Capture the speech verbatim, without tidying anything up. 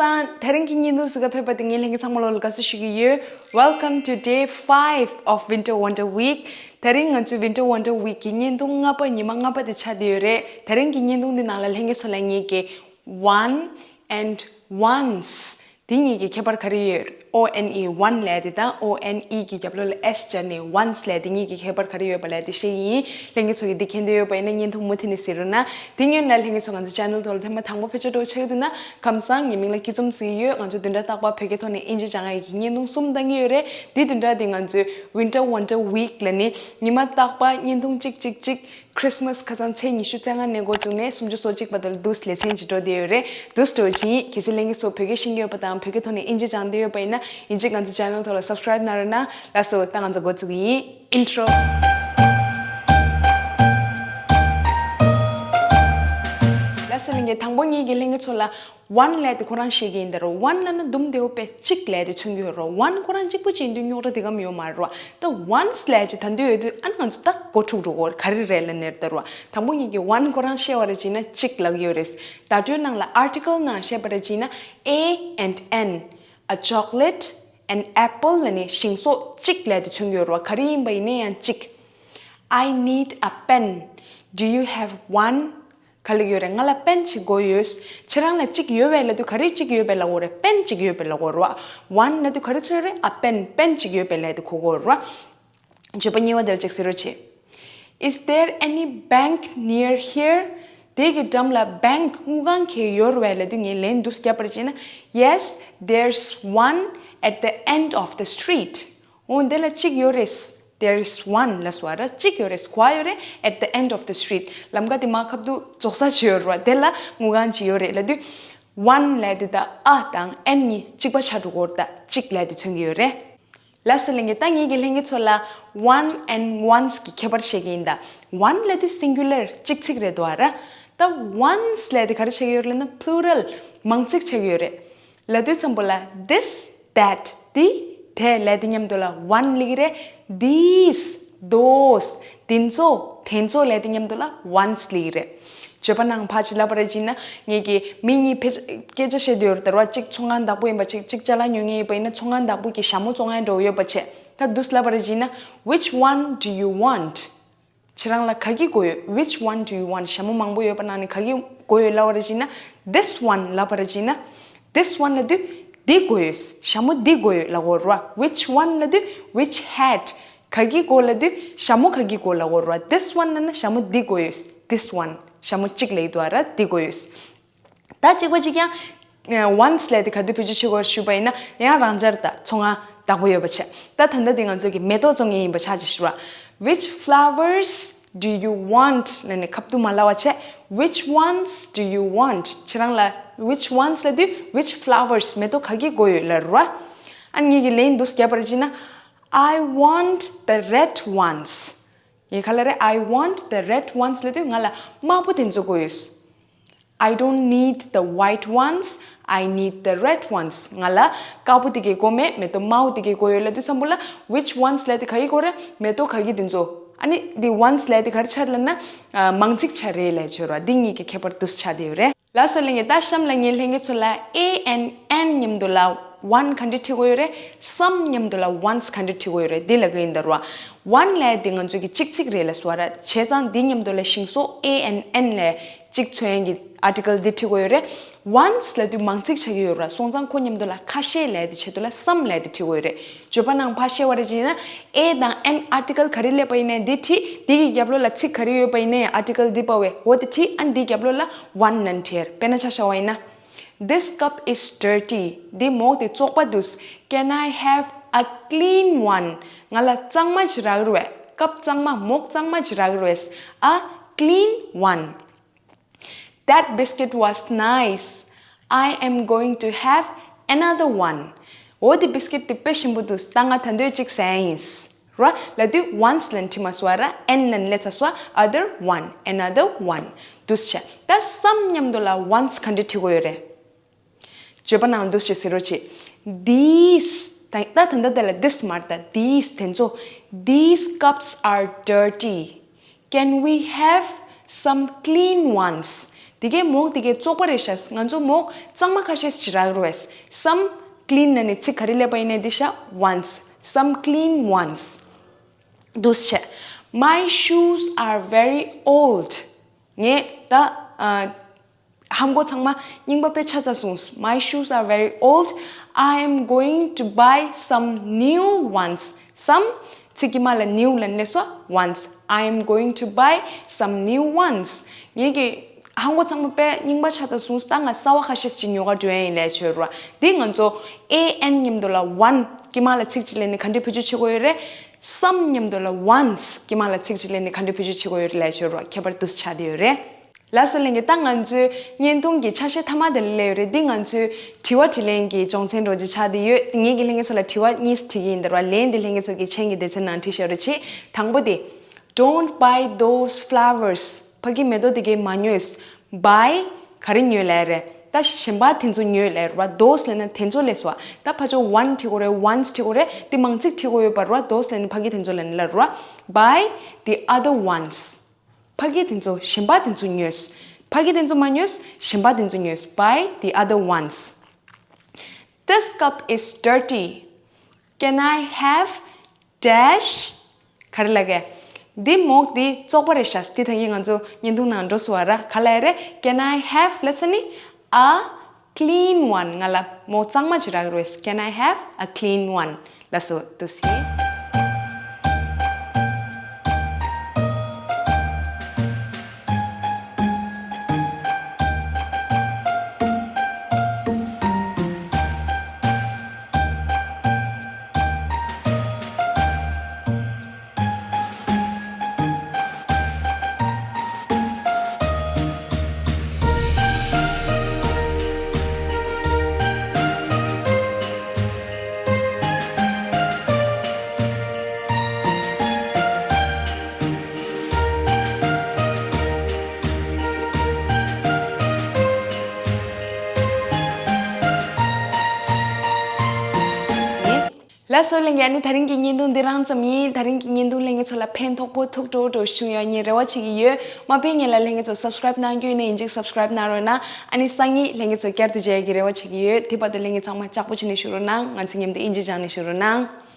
དང་། དེ་རིང་གི་བརྙན་ཐུང་གཟིགས་ག་ཕེབས་པ་དེ་ངས་ལྷན་རྒྱས་ཚང་མ་ལོ་ལ་དགའ་བསུ་ཞུ་གི་ཡོད། Welcome to day five of Winter Wonder Week. དེ་རིང་ང་ཚོའི་Winter Wonder Week གི་བརྙན་ཐུང་ལྔ་པ་ཉི་མ་ལྔ་པ་དེ་ཆགས་བསྡད་ཡོད་རེད། དེ་རིང་གི་བརྙན་ཐུང་འདི་ནང་ལ་ལྷན་རྒྱས་ཚོ་ལ་ངས་ཀྱི་one and once དེ་གཉིས་ཀྱི་ཁྱད་པར་ག་རེ་ཡོད། O N E, one ལབ་དེ་དང་O N E གི་རྒྱབ་ལོགས་ལ་S སྦྱར་ནས་once ལབ་དེ་གཉིས་ཀྱི་ཁྱད་པར་ག་རེ་ཡོད་པ་ལབ་དེ་བཤད་ཡིན། ལྷན་རྒྱས་ཚོ་གིས་འདི་མཁྱེན་འདོད་ཡོད་པ་ཡིན་ན་བརྙན་ཐུང་མུ་མཐུད་ནས་གཟིགས་རོགས་གནང་། དེ་སྔོན་ལ་ལྷན་རྒྱས་ཚོ་ང་ཚོ་channel ཐོག་ལ་ཐེངས་མ་དང་པོ་ཕེབས་ཆ་འགྲོ་ཆགས་ཀྱི་འདུག་ན། ཁམས་བཟང་། ངའི་མིང་ལ་སྐྱིད་འཛོམས་ཟེར་གྱི་ཡོད། ང་ཚོ་བདུན་ཕྲག་རྟག་པར་བོད་སྐད་ཐོག་ནས་དབྱིན་ཇི་སྦྱང་ཡག་གི་བརྙན་ཐུང་གསུམ་བཏང་གི་ཡོད་རེད། འདི་བདུན་ཕྲག་འདི་ང་ཚོའི་Winter Wonder Week ལབ་ནས་ཉི་མ་རྟག་པར་བརྙན་ཐུང་གཅིག་གཅིག་གཅིག Christmas ཁ་སང་ཚེས་ཉི་ཤུ་རྩ་ལྔ་ནས་འགོ་བཙུགས་ནས་སུམ་ཅུ་སོ་གཅིག་བར་དུ་ལ་འདུག་སེ་ལེ་ཚན་ཅིག་འགྲོ་བསྡད་ཡོད་རེད། འདུག་སེ་འགྲོ་བཞིན། གལ་སྲིད་ལྷན་རྒྱས་ཚོ་བོད་སྐད་ཤེས་ཀྱི་ཡོད་པ་དང་བོད་སྐད་ཐོག་ནས་དབྱིན་ཇི་སྦྱང་འདོད་ཡོད་པ་ཡིན་ན། ཡིན་གཅིག་ང་ཚོ་channel ཐོག་ལ་subscribe གནང་རོགས་གནང་། ལགས་སོ། ད་ང་ཚོ་འགོ་བཙུགས་ཀྱི་ཡིན། Intro། ལགས་སོ། ལྷན་རྒྱས། དང་པོ་ངེད་ཀྱིས་ལྷན་རྒྱས་ཚོ་ལ་one ལབ་དེ་ཁོ་རང་བཤད་ཀྱི་ཡིན་ད་རོ། One ལབ་ན་དུམ་བདེ་བོ་དཔེ་གཅིག་ལབ་དེ་མཚོན་གྱི་ཡོད་རོ། One ཁོ་རང་གཅིག་པུ་ཅིག་ཡིན་དུས་རྙོག་དྲ་དེ་ག་མི་ཡོང་མ་རོ། ད་once ལབ་ཅིག་ད་འདོད་ཡོད་དུས་ཨ་ནི་ང་ཚོ་ད་གོ་འཁྲུག་འགྲོ་གོ་ག་རེ་རེད་ལབ་ནས་ད་རོ། དང་པོ་ངེད་ཀྱིས་one ཁོ་རང་བཤད་པ་རེད་ཅིག་ན་གཅིག་ལབ་ཀྱི་ཡོད་རེད། བརྡ་སྤྲོད་ནང་ལ་article ནང་བཤད་པ་རེད་ཅིག་ན་A and an, a chocolate, an apple ལབ་ནས་ཞིང་སོགས་གཅིག་ལབ་དེ་མཚོན་གྱི་ཡོད་རོ། ག་རེ་ཡིན་པ་ཡིན་ན་ཡང་གཅིག I need a pen. Do you have one? ག་ལབ་ཡོད་རེད། ང་ལ་པེན་ཅིག་དགོས་ཡོད། ཁྱེད་རང་ལ་གཅིག་ཡོད་པས་ལབ་དུས་ག་རེ་གཅིག་ཡོད་པས་ལབ་དགོས་རེད། པེན་ཅིག་ཡོད་པས་ལབ་དགོས་རེད་བ། One ལབ་དུས་ག་རེ་མཚོན་རེད། ཨ་པེན། པེན་ཅིག་ཡོད་པས་ལབ་དུས་གོ་དགོས་རེད་བ། བརྗོད་པ་གཉིས་པ་དེ་ལ་ཅིག་གཟིགས་རོགས་བྱེད། Is there any bank near here? དེ་གི་འགྲམ་ལ་bank དངུལ་ཁང་ག་ཡོད་རེད་པས་ལབ་དུས་ངས་ལན་འདུག་སེ་བརྒྱབ་པ་རེད་ཅེ་ན། Yes, there's one at the end of the street. འོ་འདི་ལ་གཅིག་ཡོད་རེད། There is one ལབ་སོང་བ་ར། གཅིག་ཡོད་རེད། ག་པར་ཡོད་རེད། At the end of the street. ལམ་ཁ་དེ་མར་ཁ་ཐུག་རྫོགས་ས་ཅིག་ཡོད་རེད་བ། དེ་ལ་དངུལ་ཁང་ཅིག་ཡོད་རེད་ལབ་དུས། One ལབ་དེ་ད་a དང་an གཉིས་གཅིག་པ་ཆགས་འགྲོ་གི་ཡོད་རེད། ད་གཅིག་ལབ་དེ་མཚོན་གྱི་ཡོད་རེད། ལགས་སོ་ལྷན་རྒྱས། ད་ངེད་ཀྱིས་ལྷན་རྒྱས་ཚོ་ལ་one and once གི་ཁྱད་པར་བཤད་ཀྱི་ཡིན་ད། One ལབ་དུས་singular གཅིག་ཚིག་རེད་དོ་ཨ་ར། ད་once ལབ་དེ་ག་རེ་ཆགས་ཀྱི་ཡོད་རེད་ལབ་ན་plural མང་ཚིག་ཆགས་ཀྱི་ཡོད་རེད། ལབ་དུས་ཙམ་པོ་ལ་this, that, དེ་དེ་ལབ་དེ་མཉམ་དུ་ལ་one སླེབས་ཀྱི་རེད། These, those དེ་ཚོ་དེ་ཚོ་ལབ་དེ་མཉམ་དུ་ལ་once སླེབས་ཀྱི་རེད། བརྗོད་པ་ནང་ཕར་ཅིག་ལབ་པ་རེད་ཅེ་ན། ངེད་ཀྱིས་མི་གཉིས་ཕལ་ཆེར་སྐད་ཆ་བཤད་དུས་ཡོད་རེད་ད་ར་བ། གཅིག་ཚོང་ཁང་བདག་པོ་ཡིན་པ་བྱས། གཅིག་ཅ་ལག་ཉོ་མཁན་ཡིན་པ་ཡིན་ན་ཚོང་ཁང་བདག་པོ་གི་ཞྭ་མོ་བཙོང་ཡག་འགྲོ་གི་ཡོད་པ་བྱས། ད་འདུག་སེ་ལབ་པ་རེད་ཅེ་ན། Which one do you want? ཁྱེད་རང་ལ་ག་གི་དགོས་ཡོད། Which one do you want? ཞྭ་མོ་མང་པོ་ཡོད་པ་ནང་ནས་ག་གི་དགོས་ཡོད་ལབ་པ་རེད་ཅེ་ན། This one ལབ་པ་རེད་ཅེ་ན། This one ལབ་དུས་འདི་དགོས་ཡོད། ཞྭ་མོ་འདི་དགོས་ཡོད་ལབ་དགོས་རེད་བ། Which one ལབ་དུས་which hat ག་གི་དགོས་ལབ་དུས་ཞྭ་མོ་ག་གི་དགོས་ལབ་དགོས་རེད་བ། This one ལབ་ན་ཞྭ་མོ་འདི་དགོས་ཡོད། This one ཞྭ་མོ་གཅིག་ལབ་ཀྱི་འདུག་ཨ་ར། འདི་དགོས་ཡོད། ད་གཅིག་པ་གཅིག་རྐྱང་། Once ལབ་དེ་ག་དུས་བེད་སྤྱོད་བྱེད་དགོས་ཞུས་པ་ཡིན་ན་ཡང་རང་འཇགས་ད་ཚོང་ཁང་བདག་པོ་ཡོད་པ་བྱས། ད་ད་ལྟ་དེ་ང་ཚོ་གི་མེ་ཏོག་བཙོང་མཁན་ཡིན་པ་ཆགས་ཅིག་ཞུ་བ། Which flowers do you want? ལབ་ནས་ཁ་ཐུག་མ་ལབ་པ་བྱས། Which ones do you want? ཁྱེད་རང་ལ་which ones ལབ་དུས་which flowers མེ་ཏོག་ག་གི་དགོས་ཡོད་ལབ་རེད་བ། ཨ་ངེད་ཀྱིས་ལན་འདུག་སེ་བརྒྱབ་པ་རེད་ཅེ་ན། I want the red ones. ངས་ག་ལབ་རེད། I want the red ones ལབ་དུས་ང་ལ་དམར་པོ་དེ་ཚོ་དགོས་ཡོད། I don't need the white ones, I need the red ones. ང་ལ་དཀར་པོ་དེ་གའི་དགོས་མེད། མེ་ཏོག་དམར་པོ་དེ་གའི་དགོས་ཡོད་ལབ་དུས་ཙམ་པོ་ལ་which ones ལབ་དེ་ག་གི་དགོས་རེད། མེ་ཏོག་ག་གི་དེ་ཚོ། ཨ་ནི་དེ་ones ལབ་དེ་ག་རེ་ཆགས་ལབ་ན། ཨ་མང་ཚིག་ཆགས་རེད་ལབ་ཆོག་ར། འདི་གཉིས་ཀྱི་ཁྱད་པར་འདུག་སེ་ཆགས་བསྡད་ཡོད་རེད། ལགས་སོ་ལྷན་རྒྱས། ད་གཤམ་ལ་ངས་ལྷན་རྒྱས་ཚོ་ལ་a and an མཉམ་དུ་ལ་one ག་འདྲས་འབྲི་དགོས་ཡོད་རེད། Some མཉམ་དུ་ལ་ones ག་འདྲས་འབྲི་དགོས་ཡོད་རེད། འདི་ལབ་ཀྱི་ཡིན་ད་ར་བ། One ལབ་དེ་ང་ཚོ་གི་གཅིག་ཚིག་རེད་ལབ་སོང་བ་ར། བྱས་ཙང་འདི་མཉམ་དུ་ལ་ཞིང་སོགས་a and an ལབ་གཅིག་མཚོན་ཡག་གི་article འདི་འབྲི་དགོས་ཡོད་རེད། Ones ལབ་དུས་མང་ཚིག་ཆགས་ཀྱི་ཡོད་ར། སོང་ཙང་ཁོ་མཉམ་དུ་ལ་ཁ་ཤས་ལབ་དེ་ཆེད་དུ་ལ་some ལབ་དེ་འབྲི་དགོས་ཡོད་རེད། བརྗོད་པ་ནང་ཕར་བཤད་པ་རེད་ཅེ་ན། a དང་an article ག་རེ་སླེབས་པ་ཡིན་ནའི་འདི་བྲིས། འདི་གི་རྒྱབ་ལོགས་ལ་ཚིག་ག་རེ་ཡོད་པ་ཡིན་ནའི་article འདི་པ་བས་འོ་དེ་བྲིས། ཨ་འདིའི་རྒྱབ་ལོགས་ལ་one ནན་བྲིས། དཔེར་ན་ཆ་བཞག་པ་ཡིན་ན། This cup is dirty. འདི་མོག་དེ་བཙོག་པ་འདུག Can I have a clean one? ང་ལ་གཙང་མ་ཅིག་རག་རུ་བས། ཀབ་གཙང་མ། མོག་གཙང་མ་ཅིག་རག་རུ་བས། A clean one. That biscuit was nice. I am going to have another one. འོ་དེ་biscuit དེ་དཔེ་ཞིམ་པོ་འདུག་ད་ང་ད་འདོད་གཅིག་ཟ་ཡིན། ར་ལབ་དུས་once ལབ་ནས་བྲིས་མ་སོང་བ་ར། An ལབ་ནས་སླེབས་ཚར་སོང་བ། Other one, another one. འདུག་བྱས། ད་some མཉམ་དུ་ལ་ones ག་འདྲས་བྲི་དགོས་ཡོད་རེད། བརྗོད་པ་ནང་འདུག་ཞེས་ཟེར་རོགས་བྱེད། These ད་ད་ད་ལྟ་དེ་ལ་this མ་རེད་ད། These དེ་ཚོ། These cups are dirty. Can we have some clean ones? དེ་གའི་མོག་དེ་གའི་བཙོག་པ་རེད་ཤག་ང་ཚོ་མོག་གཙང་མ་ཁ་ཤས་ཅིག་རག་རུ་བས། Some clean ནང་ནས་ཚིག་ག་རེ་སླེབས་པ་ཡིན་ནའི་འདི་ཤག once. Some clean ones. འདུག་སེ་བྱས། My shoes are very old. ངས་ད་ཨ། ཧམ་གོ་ཚང་མ་རྙིང་པ་དཔེ་ཆགས་ཚར་སོང་། My shoes are very old. I am going to buy some new ones. Some ཚིག་གི་མ་ལ་new ལ་ནས་སོ་ones. I am going to buy some new ones. ངས་ཀྱི་ཧམ་གོ་ཚང་མ་དཔེ་རྙིང་པ་ཆགས་ཚར་སོང་། ད་ང་གསར་པ་ཁ་ཤས་ཅིག་ཉོ་ག་འགྲོ་ཡ་ཡིན་ལས་བྱོས་རོ། འདི་ང་ཚོ་A N མཉམ་དུ་ལ་one གི་མ་ལ་ཚིག་ཅིག་ལེན་ནས་ག་འདྲ་བེད་སྤྱོད་བྱེད་དགོས་ཡོད་རེད། Some མཉམ་དུ་ལ་ones གི་མ་ལ་ཚིག་ཅིག་ལེན་ནས་ག་འདྲ་བེད་སྤྱོད་བྱེད་དགོས་ཡོད་རེད་ལས་བྱོས་རོ། ཁྱད་པར་འདུག་སེ་ཆགས་བསྡད་ཡོད་རེད། ལགས་སོ་ལྷན་རྒྱས། ད་ང་ཚོའི་བརྙན་ཐུང་གི་ཆ་ཤས་མཐའ་མ་དེ་ལ་སླེབས་ཡོད་རེད། འདི་ང་ཚོའི་དྲི་བ་དྲིས་ལན་གྱི་སྦྱོང་ཚན་འདྲ་ཅིག་ཆགས་བསྡད་ཡོད། ངེད་ཀྱིས་ལྷན་རྒྱས་ཚོ་ལ་དྲི་བ་གཉིས་དྲི་གི་ཡིན། དེ་ར་ལན་འདི་ལྷན་རྒྱས་ཚོ་གི་མཆན་གྱི་སྡེ་ཚན་ནང་བྲིས་ཤོག་རེ་བྱེད། དང་པོ་དེ། Don't buy those flowers. ཕ་གི་མེ་ཏོག་དེ་གའི་མ་ཉོས། Buy ག་རེ་ཉོས་ལབ་རེད། ད་གཞན་པ་དེ་ཚོ་ཉོས་ལབ་རེད་བ། Those ལབ་ན་དེ་ཚོ་ལབ་སོང་བ། ད་ཕ་ཆོ་one བྲིས་དགོས་རེད། Ones བྲིས་དགོས་རེད། དེ་མང་ཚིག་བྲིས་དགོས་ཡོད་པ་རེད་བ། Those ལབ་ན་ཕ་གི་དེ་ཚོ་ལབ་ན་ལབ་རེད་བ། Buy the other ones. ཕ་གི་དེ་ཚོ་གཞན་པ་དེ་ཚོ་ཉོས། ཕ་གི་དེ་ཚོ་མ་ཉོས། གཞན་པ་དེ་ཚོ་ཉོས། Buy the other ones. This cup is dirty. Can I have dash? ག་རེ་ལབ་གས། འདི་མོག་འདི་བཙོག་པ་རེད་ཤག་འདི་ད་གིན་ང་ཚོ་བརྙན་ཐུང་ནང་འགྲོ་སོང་བ་ར། ག་ལབ་རེད། Can I have ལབ་ས་ནི་a clean one. ང་ལ་མོག་གཙང་མ་ཅིག་རག་རོགས། Can I have a clean one? ལགས་སོ། འདུག་སེ། ལགས་སོ་ལྷན་རྒྱས། ཨ་ནི་དེ་རིང་གི་བརྙན་ཐུང་འདི་རང་ཙམ་ཡིན། དེ་རིང་གི་བརྙན་ཐུང་ལྷན་རྒྱས་ཚོ་ལ་ཕན་ཐོགས་པོ་ཐུགས་སྤྲོ་བོ་བྱུང་ཡོད་ངས་རེ་བ་བྱེད་ཀྱི་ཡོད། མ་ཕན་ངེས་ལ་ལྷན་རྒྱས་ཚོ་subscribe གནང་རྒྱུ་ཡིན་ན་ཡིན་གཅིག་subscribe གནང་རོགས་གནང་། ཨ་ནི་སང་ཉིན་ལྷན་རྒྱས་ཚོ་བསྐྱར་དུ་མཇལ་ཡག་གི་རེ་བ་བྱེད་ཀྱི་ཡོད། དེ་བར་དུ་ལྷན་རྒྱས་ཚང་མ་ལྕགས་པོ་བྱས་ནས་བཞུགས་རོགས་གནང་། ང་ཚོ་མཉམ་དུ་ཨིན་ཇི་སྦྱངས་ནས་བཞུགས་རོགས་གནང་།